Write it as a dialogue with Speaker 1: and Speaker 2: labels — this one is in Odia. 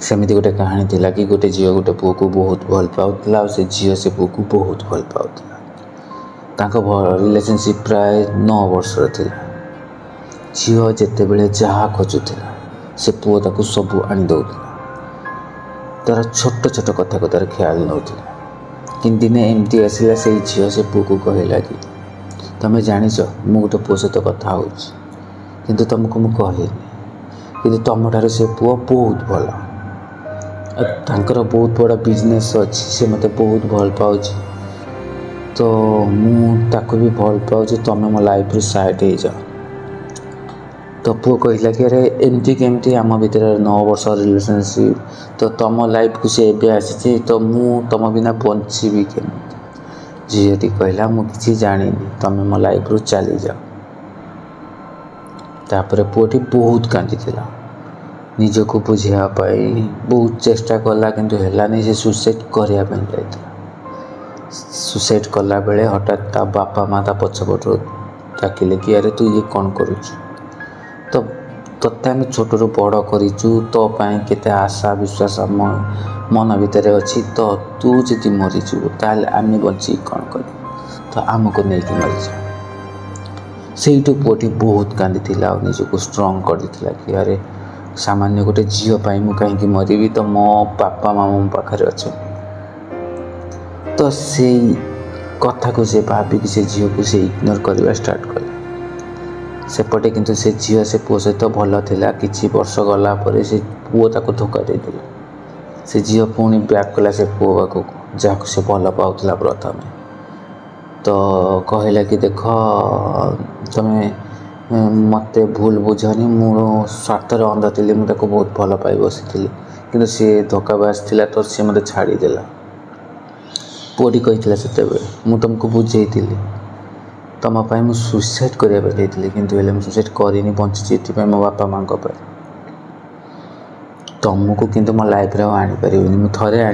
Speaker 1: ସେମିତି ଗୋଟେ କାହାଣୀ ଥିଲା କି ଗୋଟେ ଝିଅ ଗୋଟେ ପୁଅକୁ ବହୁତ ଭଲ ପାଉଥିଲା, ଆଉ ସେ ଝିଅ ସେ ପୁଅକୁ ବହୁତ ଭଲ ପାଉଥିଲା। ତାଙ୍କ ରିଲେସନସିପ୍ ପ୍ରାୟ 9 ବର୍ଷର ଥିଲା। ଝିଅ ଯେତେବେଳେ ଯାହା ଖୋଜୁଥିଲା, ସେ ପୁଅ ତାକୁ ସବୁ ଆଣି ଦେଉଥିଲା। ତାର ଛୋଟ ଛୋଟ କଥାକୁ ତାର ଖ୍ୟାଲ ନେଉଥିଲା। କିନ୍ତୁ ଦିନେ ଏମିତି ଆସିଲା, ସେଇ ଝିଅ ସେ ପୁଅକୁ କହିଲା କି ତମେ ଜାଣିଛ, ମୁଁ ଗୋଟେ ପୁଅ ସହିତ କଥା ହେଉଛି, କିନ୍ତୁ ତୁମକୁ ମୁଁ କହିନି, କିନ୍ତୁ ତୁମଠାରୁ ସେ ପୁଅ ବହୁତ ଭଲ ଆଉ ତାଙ୍କର ବହୁତ ବଡ଼ ବିଜନେସ୍ ଅଛି। ସେ ମୋତେ ବହୁତ ଭଲ ପାଉଛି, ତ ମୁଁ ତାକୁ ବି ଭଲ ପାଉଛି। ତୁମେ ମୋ ଲାଇଫରୁ ସାଇଡ଼୍ ହେଇଯାଅ। ତ ପୁଅ କହିଲା କି ଆରେ, ଏମିତି କେମିତି? ଆମ ଭିତରେ 9 ବର୍ଷ ରିଲେସନସିପ୍, ତ ତୁମ ଲାଇଫକୁ ସେ ଏବେ ଆସିଛି, ତ ମୁଁ ତୁମ ବିନା ବଞ୍ଚିବି କେମିତି? ଝିଅଟି କହିଲା, ମୁଁ କିଛି ଜାଣିନି, ତୁମେ ମୋ ଲାଇଫରୁ ଚାଲିଯାଅ। ତାପରେ ପୁଅଟି ବହୁତ କାନ୍ଦିଥିଲା। ନିଜକୁ ବୁଝିବା ପାଇଁ ବହୁତ ଚେଷ୍ଟା କଲା, କିନ୍ତୁ ହେଲାନି। ସେ ସୁସାଇଡ଼୍ କରିବା ପାଇଁ ଯାଇଥିଲା। ସୁସାଇଡ଼୍ କଲାବେଳେ ହଠାତ୍ ତା ବାପା ମା ତା ପଛପଟରୁ ଡାକିଲେ କି ଆରେ, ତୁ ଇଏ କ'ଣ କରୁଛୁ? ତ ତୋତେ ଆମେ ଛୋଟରୁ ବଡ଼ କରିଛୁ, ତୋ ପାଇଁ କେତେ ଆଶା ବିଶ୍ୱାସ ଆମ ମନ ଭିତରେ ଅଛି। ତ ତୁ ଯଦି ମରିଯିବୁ, ତାହେଲେ ଆମେ ବଞ୍ଚିକି କ'ଣ କରିବୁ? ତ ଆମକୁ ନେଇକି ମରିଯା। ସେଇଠୁ ପୁଅଟି ବହୁତ କାନ୍ଦିଥିଲା ଆଉ ନିଜକୁ ଷ୍ଟ୍ରଙ୍ଗ କରିଥିଲା କି ଆରେ, ସାମାନ୍ୟ ଗୋଟେ ଝିଅ ପାଇଁ ମୁଁ କାହିଁକି ମରିବି? ତ ମୋ ବାପା ମା ମୋ ପାଖରେ ଅଛନ୍ତି। ତ ସେଇ କଥାକୁ ସେ ଭାବିକି ସେ ଝିଅକୁ ସେ ଇଗ୍ନୋର କରିବା ଷ୍ଟାର୍ଟ କଲା। ସେପଟେ କିନ୍ତୁ ସେ ଝିଅ ସେ ପୁଅ ସହିତ ଭଲ ଥିଲା। କିଛି ବର୍ଷ ଗଲା ପରେ ସେ ପୁଅ ତାକୁ ଧୋକା ଦେଇଦେଲା। ସେ ଝିଅ ପୁଣି ବ୍ୟାକ୍ କଲା ସେ ପୁଅ ପାଖକୁ, ଯାହାକୁ ସେ ଭଲ ପାଉଥିଲା ପ୍ରଥମେ। ତ କହିଲା କି ଦେଖ, ତମେ ମୋତେ ଭୁଲ ବୁଝନି, ମୁଁ ସ୍ୱାର୍ଥରେ ଅନ୍ଧ ଥିଲି, ମୁଁ ତାକୁ ବହୁତ ଭଲ ପାଇ ବସିଥିଲି, କିନ୍ତୁ ସିଏ ଧୋକାବାଜ ଥିଲା, ତ ସିଏ ମୋତେ ଛାଡ଼ିଦେଲା। ପୁଅଟି କହିଥିଲା, ସେତେବେଳେ ମୁଁ ତୁମକୁ ବୁଝେଇଥିଲି, ତୁମ ପାଇଁ ମୁଁ ସୁଇସାଇଡ଼୍ କରିବା ପାଇଁ ଯାଇଥିଲି, କିନ୍ତୁ ହେଲେ ମୁଁ ସୁଇସାଇଡ଼୍ କରିନି, ବଞ୍ଚିଛି ଏଥିପାଇଁ ମୋ ବାପା ମାଆଙ୍କ ପାଇଁ। ତୁମକୁ କିନ୍ତୁ ମୋ ଲାଇଫ୍ରେ ଆଉ ଆଣିପାରିବିନି। ମୁଁ ଥରେ ଆଣି